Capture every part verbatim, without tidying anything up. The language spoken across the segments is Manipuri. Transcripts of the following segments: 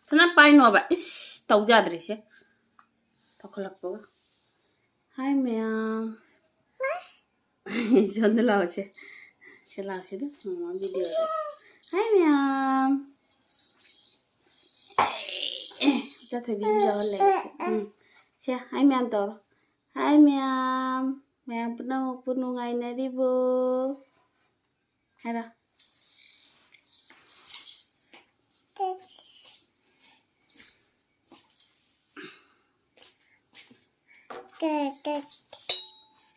ꯁꯅꯥ ꯄꯥꯏꯅꯣꯕ꯫ ꯏꯁ, ꯇꯧ ꯌꯥꯗ꯭ꯔꯦ ꯁꯦ꯫ ꯇꯧꯈꯠꯂꯛꯄꯒ꯫ ꯍꯥꯏ ꯃꯌꯥꯝ꯫ ꯁꯣꯝꯗ ꯂꯥꯛꯑꯣꯁꯦ꯫ ꯁꯤ ꯂꯥꯛꯑꯣꯁꯤꯗ꯫ ꯃꯃꯥ ꯚꯤꯗꯤꯑꯣꯗ꯫ ꯍꯥꯏ ꯃꯌꯥꯝ꯫ ꯑꯦ, ꯆꯠꯊꯣꯏꯕꯤꯁꯨ ꯌꯥꯎꯍꯜꯂꯒꯦ꯫ ꯎꯝ꯫ ꯁꯦ, ꯍꯥꯏ ꯃꯌꯥꯝ ꯇꯧꯔꯣ꯫ ꯍꯥꯏ ꯃꯌꯥꯝ꯫ ꯃꯌꯥꯝ ꯄꯨꯝꯅꯃꯛꯄꯨ ꯅꯨꯡꯉꯥꯏꯅꯔꯤꯕꯣ? ꯍꯥꯏꯔꯣ꯫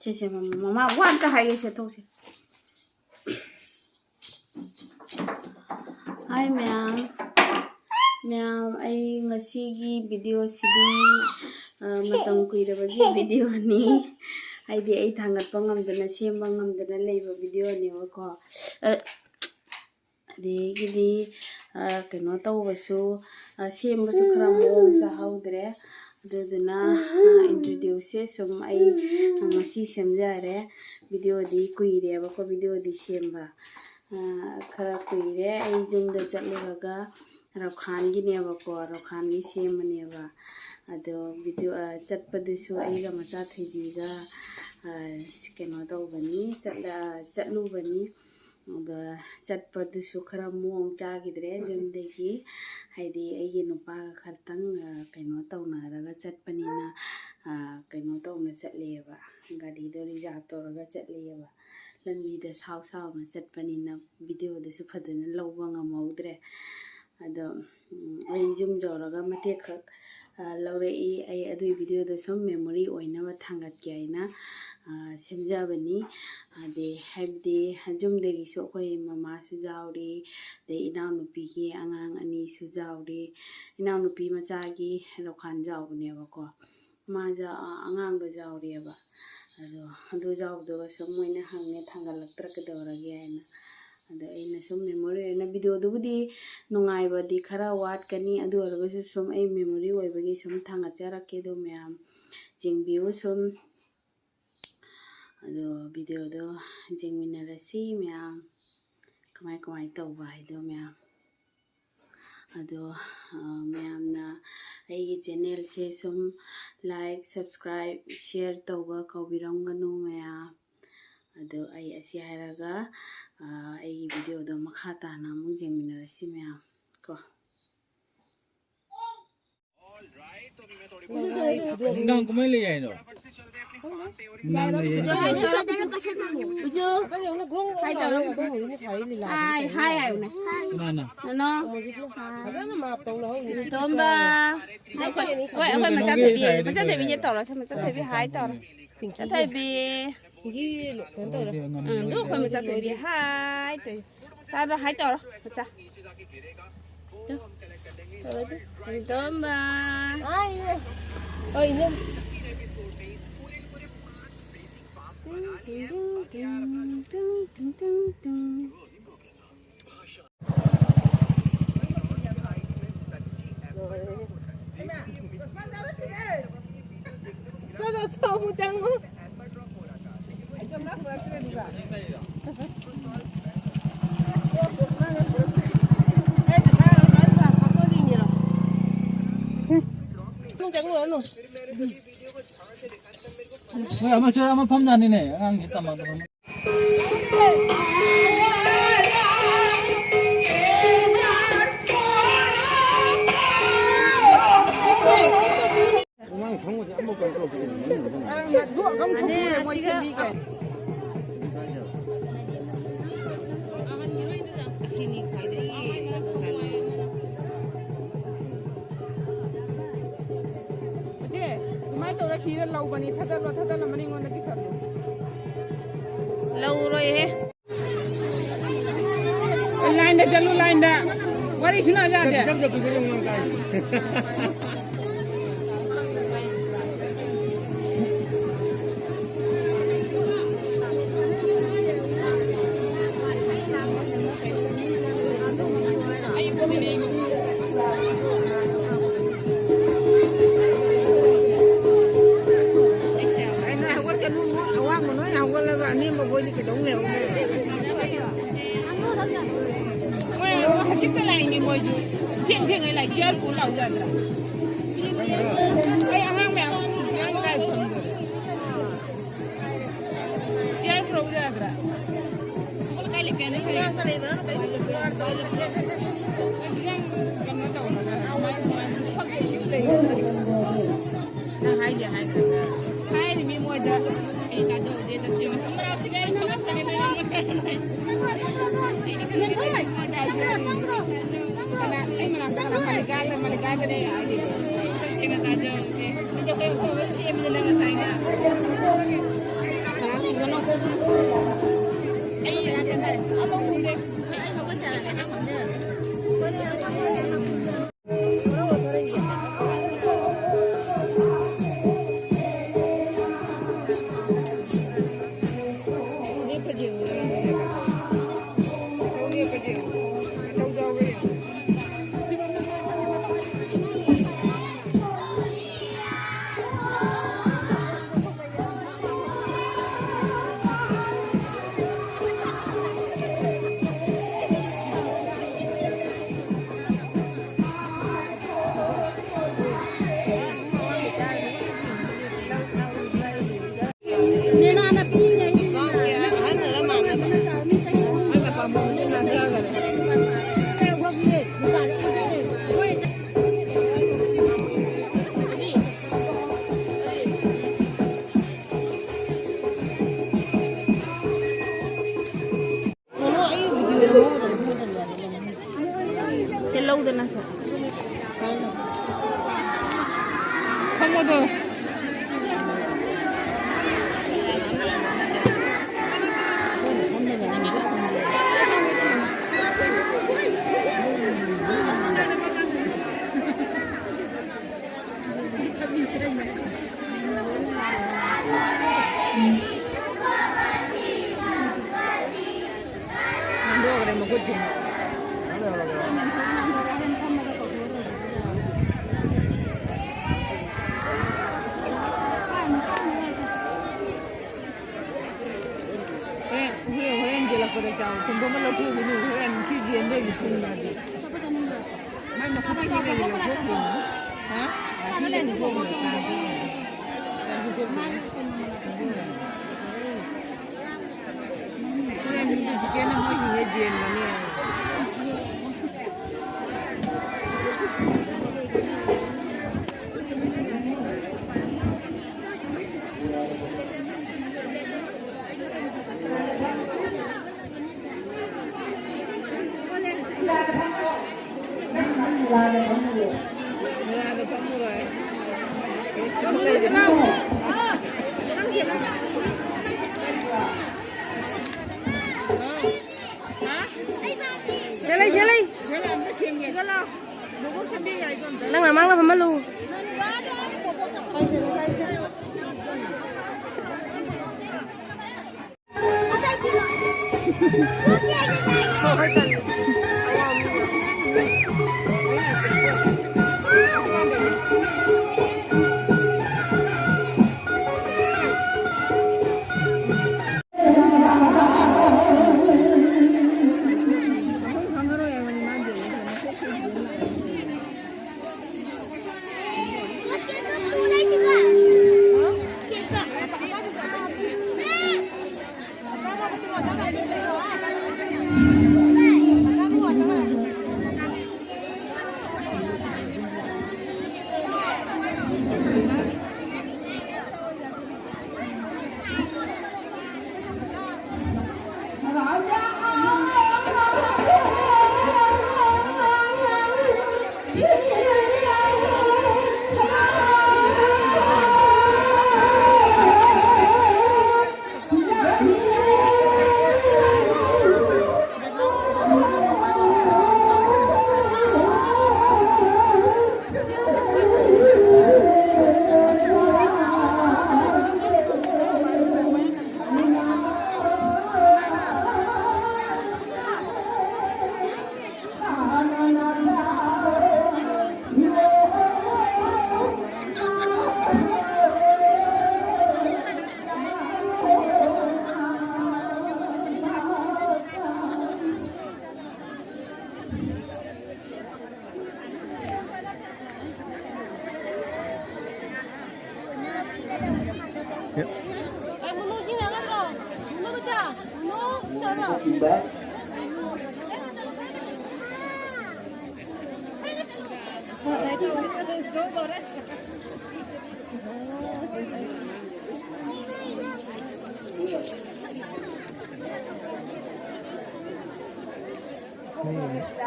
ꯁꯦ, ꯁꯦ, ꯃꯃꯥ, ꯃꯃꯥ ꯋꯥ ꯑꯝꯇ ꯍꯥꯏꯒꯦ, ꯁꯦ, ꯊꯣꯛꯁꯦ꯫ ꯍꯥꯏ ꯃꯌꯥꯝ꯫ ꯃꯌꯥꯝ, ꯑꯩ ꯉꯁꯤꯒꯤ ꯚꯤꯗꯤꯑꯣꯁꯤꯗꯤ, ꯑ, ꯃꯇꯝ ꯀꯨꯏꯔꯕꯒꯤ ꯚꯤꯗꯤꯑꯣꯅꯤ꯫ ꯍꯥꯏꯗꯤ ꯑꯩ ꯊꯥꯡꯒꯠꯄ ꯉꯝꯗꯅ, ꯁꯦꯝꯕ ꯉꯝꯗꯅ ꯂꯩꯕ ꯚꯤꯗꯤꯑꯣꯅꯦꯕꯀꯣ꯫ ꯑ, ꯑꯗꯒꯤꯗꯤ, ꯑ, ꯀꯩꯅꯣ ꯇꯧꯕꯁꯨ, ꯑ, ꯁꯦꯝꯕꯁꯨ ꯈꯔ ꯃꯑꯣꯡ ꯆꯥꯍꯧꯗ꯭ꯔꯦ꯫ ꯑꯗꯨꯗꯨꯅ, ꯑ, introduce ꯁꯦ ꯁꯨꯝ ꯑꯩ ꯉꯁꯤ ꯁꯦꯝꯖꯔꯦ꯫ ꯚꯤꯗꯤꯑꯣꯗꯤ ꯀꯨꯏꯔꯦꯕꯀꯣ, ꯚꯤꯗꯤꯑꯣꯗꯤ ꯁꯦꯝꯕ꯫ ꯑ, ꯈꯔ ꯀꯨꯏꯔꯦ ꯑꯩ ꯌꯨꯝꯗ ꯆꯠꯂꯨꯔꯒ, ꯔꯧꯈꯥꯟꯒꯤꯅꯦꯕꯀꯣ, ꯔꯧꯈꯥꯟꯒꯤ ꯁꯦꯝꯕꯅꯦꯕ꯫ ꯑꯗꯣ ꯚꯤꯗꯤꯑꯣ, ꯑ, ꯆꯠꯄꯗꯨꯁꯨ ꯑꯩꯒ ꯃꯆꯥ ꯊꯣꯏꯕꯤꯒ, ꯑ, ꯀꯩꯅꯣ ꯇꯧꯕꯅꯤ, ꯆꯠꯂ-, ꯆꯠꯂꯨꯕꯅꯤ꯫ ꯑꯗ ꯆꯠꯄꯗꯨꯁꯨ ꯈꯔ ꯃꯑꯣꯡ ꯆꯥꯈꯤꯗ꯭ꯔꯦ ꯌꯨꯝꯗꯒꯤ, ꯍꯥꯏꯗꯤ ꯑꯩꯒꯤ ꯅꯨꯄꯥꯒ ꯈꯛꯇꯪ, ꯑ, ꯀꯩꯅꯣ ꯇꯧꯅꯔꯒ ꯆꯠꯄꯅꯤꯅ, ꯑ, ꯀꯩꯅꯣ ꯇꯧꯅ ꯆꯠꯂꯦꯕ, ꯒꯥꯔꯤꯗꯣ reserve ꯇꯧꯔꯒ ꯆꯠꯂꯦꯕ꯫ ꯂꯝꯕꯤꯗ ꯁꯥꯎ ꯁꯥꯎꯅ ꯆꯠꯄꯅꯤꯅ ꯚꯤꯗꯤꯑꯣꯗꯨꯁꯨ ꯐꯖꯅ ꯂꯧꯕ ꯉꯝꯍꯧꯗ꯭ꯔꯦ꯫ ꯑꯗꯣ, ꯎꯝ, ꯑꯩ ꯌꯨꯝ ꯌꯧꯔꯒ ꯃꯇꯦꯛ ꯈꯛ, ꯑ, ꯂꯧꯔꯛꯏ꯫ ꯑꯩ ꯑꯗꯨꯒꯤ ꯚꯤꯗꯤꯑꯣꯗꯣ ꯁꯨꯝ memory ꯑꯣꯏꯅꯕ ꯊꯥꯡꯒꯠꯀꯦ ꯍꯥꯏꯅ, ꯑ, ꯁꯦꯝꯖꯕꯅꯤ꯫ ꯑꯗꯩ ꯍꯥꯏꯕꯗꯤ ꯌꯨꯝꯗꯒꯤꯁꯨ ꯑꯩꯈꯣꯏ ꯃꯃꯥꯁꯨ ꯌꯥꯎꯔꯤ, ꯑꯗꯩ ꯏꯅꯥꯎꯅꯨꯄꯤꯒꯤ ꯑꯉꯥꯡ ꯑꯅꯤꯁꯨ ꯌꯥꯎꯔꯤ꯫ ꯏꯅꯥꯎꯅꯨꯄꯤ ꯃꯆꯥꯒꯤ ꯔꯧꯈꯥꯟ ꯌꯥꯎꯕꯅꯦꯕꯀꯣ꯫ ꯃꯥꯁꯨ, ꯑ, ꯑꯉꯥꯡꯗꯣ ꯌꯥꯎꯔꯤꯑꯕ꯫ ꯑꯗꯣ ꯑꯗꯨ ꯌꯥꯎꯕꯗꯨꯒ ꯁꯨꯝ ꯃꯣꯏꯅ ꯍꯪꯉꯦ, "ꯊꯥꯡꯒꯠꯂꯛꯇ꯭ꯔꯥ ꯀꯩꯗꯧꯔꯒꯦ?" ꯍꯥꯏꯅ꯫ ꯑꯗꯣ ꯑꯩꯅ ꯁꯨꯝ memory ꯑꯣꯏꯅ, ꯚꯤꯗꯤꯑꯣꯗꯨꯕꯨꯗꯤ ꯅꯨꯡꯉꯥꯏꯕꯗꯤ ꯈꯔ ꯋꯥꯠꯀꯅꯤ, ꯑꯗꯨ ꯑꯣꯏꯔꯒꯁꯨ ꯁꯨꯝ ꯑꯩ memory ꯑꯣꯏꯕꯒꯤ ꯁꯨꯝ ꯊꯥꯡꯒꯠꯆꯔꯛꯀꯦ꯫ ꯑꯗꯣ ꯃꯌꯥꯝ ꯌꯦꯡꯕꯤꯌꯨ ꯁꯨꯝ꯫ ꯑꯗꯣ ꯚꯤꯗꯤꯑꯣꯗꯣ ꯌꯦꯡꯃꯤꯟꯅꯔꯁꯤ ꯃꯌꯥꯝ, ꯀꯃꯥꯏ ꯀꯃꯥꯏ ꯇꯧꯕ ꯍꯥꯏꯗꯣ ꯃꯌꯥꯝ꯫ ꯑꯗꯣ, ꯑ, ꯃꯌꯥꯝꯅ ꯑꯩꯒꯤ ꯆꯦꯅꯦꯜꯁꯦ ꯁꯨꯝ like, subscribe, share ꯇꯧꯕ ꯀꯥꯎꯕꯤꯔꯝꯒꯅꯨ ꯃꯌꯥꯝ꯫ ꯑꯗꯣ ꯑꯩ ꯑꯁꯤ ꯍꯥꯏꯔꯒ, ꯑ, ꯑꯩꯒꯤ ꯚꯤꯗꯤꯑꯣꯗꯣ ꯃꯈꯥ ꯇꯥꯅ ꯑꯃꯨꯛ ꯌꯦꯡꯃꯤꯟꯅꯔꯁꯤ ꯃꯌꯥꯝ ꯀꯣ꯫ ꯅꯨꯡꯗꯥꯡ ꯀꯃꯥꯏꯅ ꯂꯩ ꯍꯥꯏꯅꯣ? ꯅꯨꯡꯗꯥꯡ ꯂꯩ ꯍꯥꯏꯅꯣ? ꯎꯖꯨ꯫ ꯍꯥꯏ ꯇꯧꯔꯣ꯫ ꯍꯥꯏ ꯍꯥꯏꯌꯨꯅꯦ꯫ ꯅꯅꯥ꯫ ꯅꯅꯥꯎ꯫ ꯇꯣꯝꯕ꯫ ꯑꯩꯈꯣꯏ, ꯑꯩꯈꯣꯏ ꯃꯆꯥ ꯊꯣꯏꯕꯤ, ꯃꯆꯥ ꯊꯣꯏꯕꯤꯁꯦ ꯇꯧꯔꯣ, ꯁꯦ ꯃꯆꯥ ꯊꯣꯏꯕꯤ ꯍꯥꯏ ꯇꯧꯔꯣ꯫ ꯃꯆꯥ ꯊꯣꯏꯕꯤ꯫ ꯄꯤꯡꯀꯤꯒꯤ ꯀꯩꯅꯣ ꯇꯧꯔꯦ꯫ ꯎꯝ, ꯑꯗꯨ ꯑꯩꯈꯣꯏ ꯃꯆꯥ ꯊꯣꯏꯕꯤ ꯍꯥꯏ ꯇꯧꯔꯦ꯫ ꯇꯥꯗ ꯍꯥꯏ ꯇꯧꯔꯣ, ꯃꯆꯥ꯫ ꯇꯨ꯫ ꯇꯧꯔꯣ ꯇꯨ꯫ ꯇꯣꯝꯕ꯫ ꯑꯥ, ꯏꯅꯦ꯫ ꯑꯣ, ꯏꯅꯦ꯫ ꯆꯠꯂꯣ, ꯆꯠꯂꯣ, ꯑꯃꯨꯛ ꯆꯪꯉꯨ꯫ ꯆꯪꯉꯨꯔꯅꯨ꯫ ꯃꯣꯏ ꯑꯃꯁꯨ ꯑꯃ ꯐꯝꯖꯥꯅꯤꯅꯦ, ꯑꯉꯥꯡꯁꯤ ꯇꯝꯃꯛꯄꯗ꯫ ꯏꯆꯦ, ꯑꯗꯨꯃꯥꯏꯅ ꯇꯧꯔ ꯊꯤꯔ ꯂꯧꯕꯅꯤ꯫ ꯊꯥꯗꯠꯂꯣ, ꯊꯥꯗꯠꯂꯝꯃꯅꯤ ꯑꯩꯉꯣꯟꯗꯒꯤ ꯆꯠꯂꯣ꯫ ꯂꯧꯔꯣꯏꯍꯦ꯫ ꯂꯥꯏꯟꯗ ꯆꯠꯂꯨ, ꯂꯥꯏꯟꯗ꯫ ꯋꯥꯔꯤ ꯁꯨꯅ ꯌꯥꯗꯦ꯫ ꯑꯩꯅ ꯍꯧꯒꯠꯀꯅꯨ, ꯑꯋꯥꯡꯕ ꯅꯣꯏ ꯍꯧꯒꯠꯂꯒ ꯑꯅꯦꯝꯕ ꯈꯣꯏꯗꯤ ꯀꯩꯗꯧ ꯂꯩꯍꯧꯗꯣꯏꯅꯣ? ꯃꯣꯏ ꯍꯧꯖꯤꯛꯇ ꯂꯥꯛꯏꯅꯤ ꯃꯣꯏꯁꯨ꯫ ꯊꯦꯡ ꯊꯦꯡꯉꯩ ꯂꯥꯛꯏ, ꯆꯤꯌꯔ ꯄꯨꯔ ꯂꯥꯛꯎ ꯌꯥꯗ꯭ꯔꯥ? ꯑꯩ ꯑꯉꯥꯡ ꯃꯌꯥꯝ ꯆꯤꯌꯔ ꯀꯥꯏ ꯐꯪꯗ꯭ꯔꯦ? ꯆꯤꯌꯔ ꯄꯨꯔꯛꯎ ꯌꯥꯗ꯭ꯔꯥ? ꯀꯥꯏ ꯂꯩꯒꯦ? ꯅꯪ ꯀꯩꯅꯣ ꯇꯧꯔꯒ ꯅꯪ ꯍꯥꯏꯒꯦ ꯍꯥꯏꯈ꯭ꯔꯒ꯫ ꯍꯥꯏꯔꯤꯃꯤ ꯃꯣꯏꯗ꯫ ꯑꯩ ꯇꯥꯖꯍꯧꯗꯦ, ꯇꯁꯦꯡꯅ꯫ ꯁꯝꯕ꯭ꯔꯥꯁꯤꯗꯤ ꯑꯩ ꯊꯕꯛꯇꯅꯦ ꯃꯌꯥꯝ꯫ ꯀꯅꯥ, ꯑꯩ ꯃꯅꯥꯛꯇ ꯀꯅꯥ? ꯃꯜꯂꯤꯀꯥꯗ, ꯃꯜꯂꯤꯀꯥꯗꯅꯦ ꯍꯥꯏꯔꯤꯁꯦ꯫ ꯇꯁꯦꯡꯅ ꯇꯥꯖꯍꯧꯗꯦ꯫ ꯑꯗꯣ ꯑꯩꯈꯣꯏ ꯁꯦꯝꯗꯅ ꯉꯁꯥꯏꯅ꯫ ꯑꯩ ꯃꯅꯥꯛꯇ ꯑꯃ ꯎꯗꯦ꯫ ꯑꯩ ꯍꯧꯒꯠꯆꯔꯒꯦ꯫ ꯂꯧꯗꯅ ꯁꯦ꯫ ꯐꯝꯃꯣꯗꯣ꯫ ꯍꯟꯗꯣꯛꯈ꯭ꯔꯦ ꯃꯈꯨꯠꯁꯤꯡ꯫ ꯍꯣꯔꯦꯟ, ꯍꯣꯔꯦꯟ, ꯍꯣꯔꯦꯟ ꯌꯦꯜꯂꯛꯄꯗ ꯆꯥꯎ꯫ ꯊꯨꯝꯕ ꯑꯃ ꯂꯧꯊꯣꯛꯎꯈꯤꯅꯨ꯫ ꯍꯣꯔꯦꯟ ꯁꯤ ꯌꯦꯟꯗꯣꯏꯅꯤ ꯊꯨꯝꯕꯗꯤ꯫ ꯅꯪ ꯃꯃꯥꯡꯗ ꯐꯝꯍꯜꯂꯨ꯫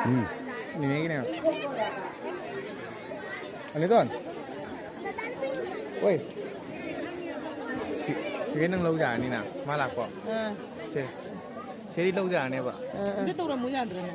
ꯎꯝ꯫ ꯅꯦꯅꯦꯒꯤꯅꯦ꯫ ꯑꯅꯤꯗꯣꯟ꯫ ꯑꯣꯏ꯫ ꯁꯤ, ꯁꯤꯒꯩ ꯅꯪ ꯂꯧ ꯌꯥꯔꯅꯤꯅ, ꯃꯥ ꯂꯥꯛꯄ꯫ ꯑꯥ꯫ ꯁꯦ꯫ ꯁꯤꯗꯤ ꯂꯧ ꯌꯥꯔꯅꯦꯕ꯫ ꯑꯥ, ꯑꯥ꯫ ꯑꯗꯨ ꯇꯧꯔꯝꯃꯨ ꯌꯥꯗ꯭ꯔꯅꯦ?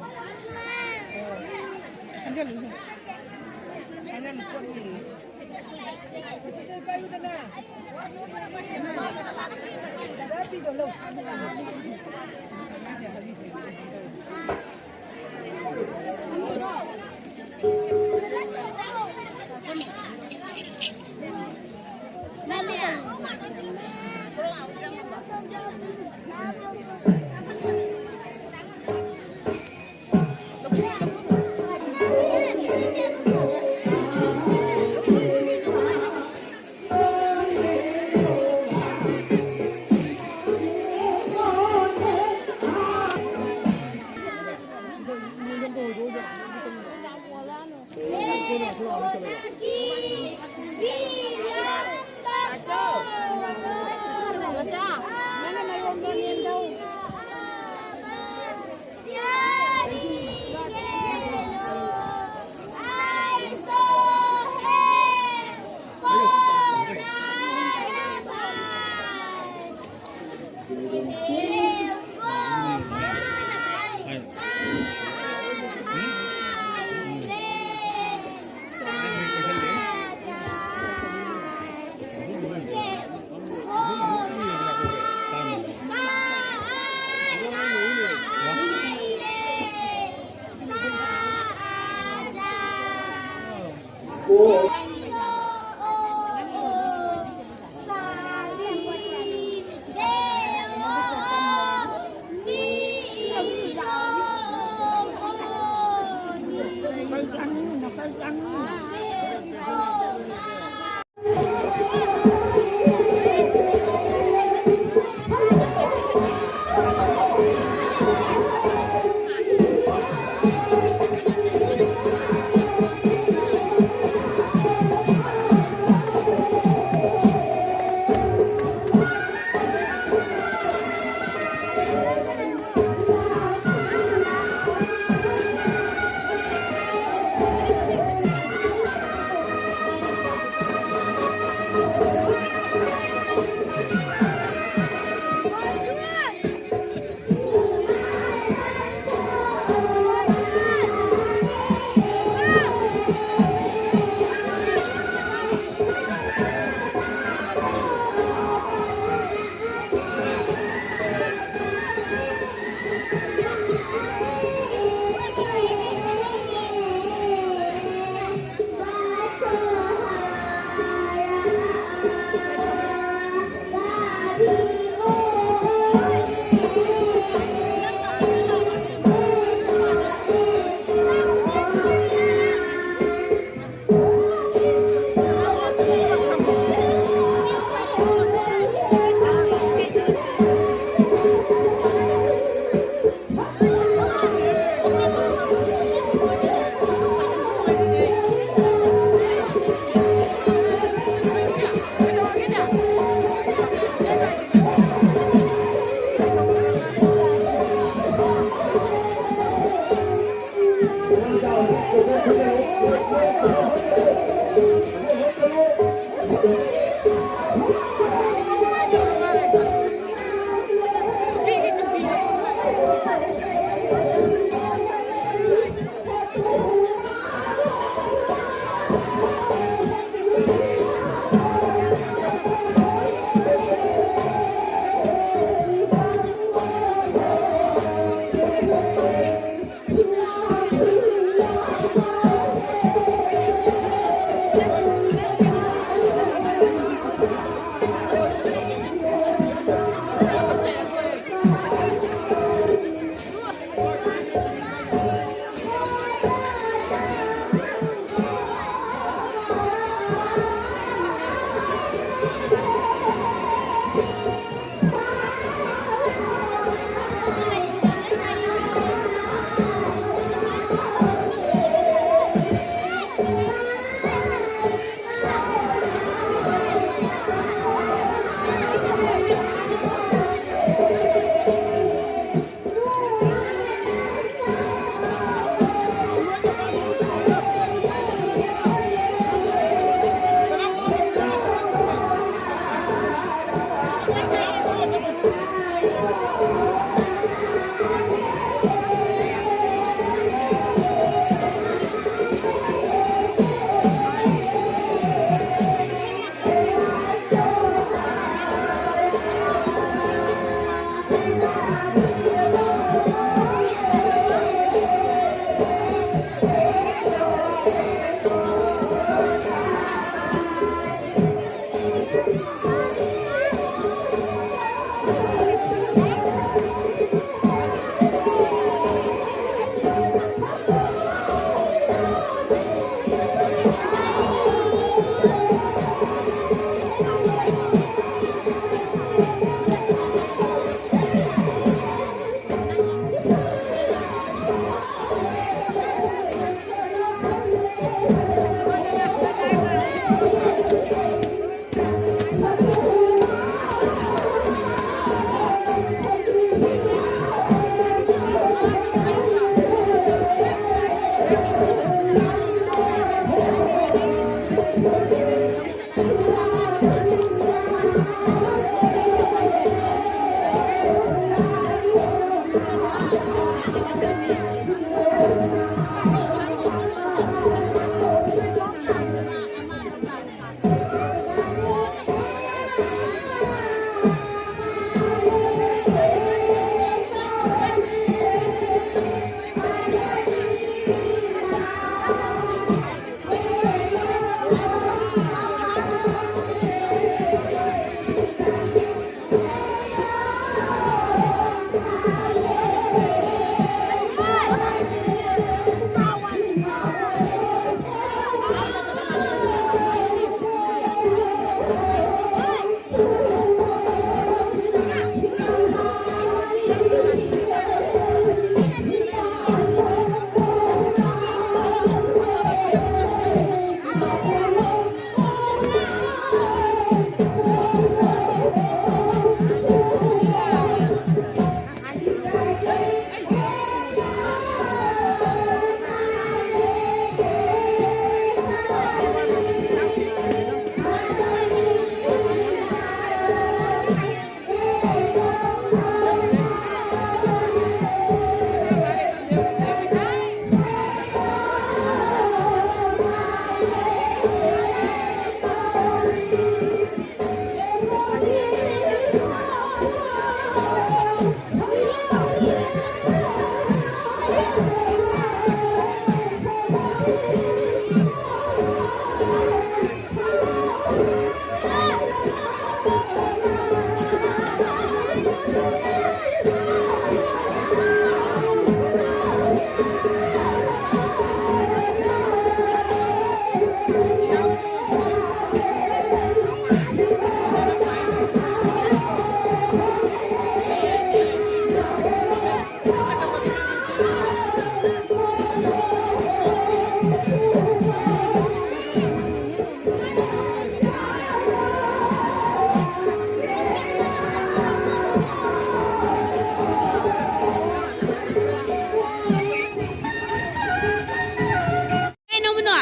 ꯀꯩꯅꯣ ꯃꯅꯣ?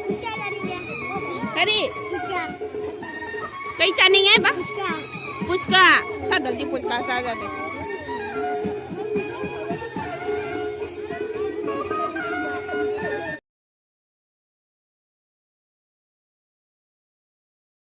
ꯄꯨꯁꯀꯥ ꯆꯥꯅꯤꯡꯉꯦ꯫ ꯀꯔꯤ? ꯄꯨꯁꯀꯥ꯫ ꯀꯩ ꯆꯥꯅꯤꯡꯉꯦ ꯍꯥꯏꯕ? ꯄꯨꯁꯀꯥ꯫ ꯄꯨꯁꯀꯥ꯫ ꯊꯥꯗꯧꯁꯤ ꯄꯨꯁꯀꯥ ꯆꯥꯖꯒꯦ꯫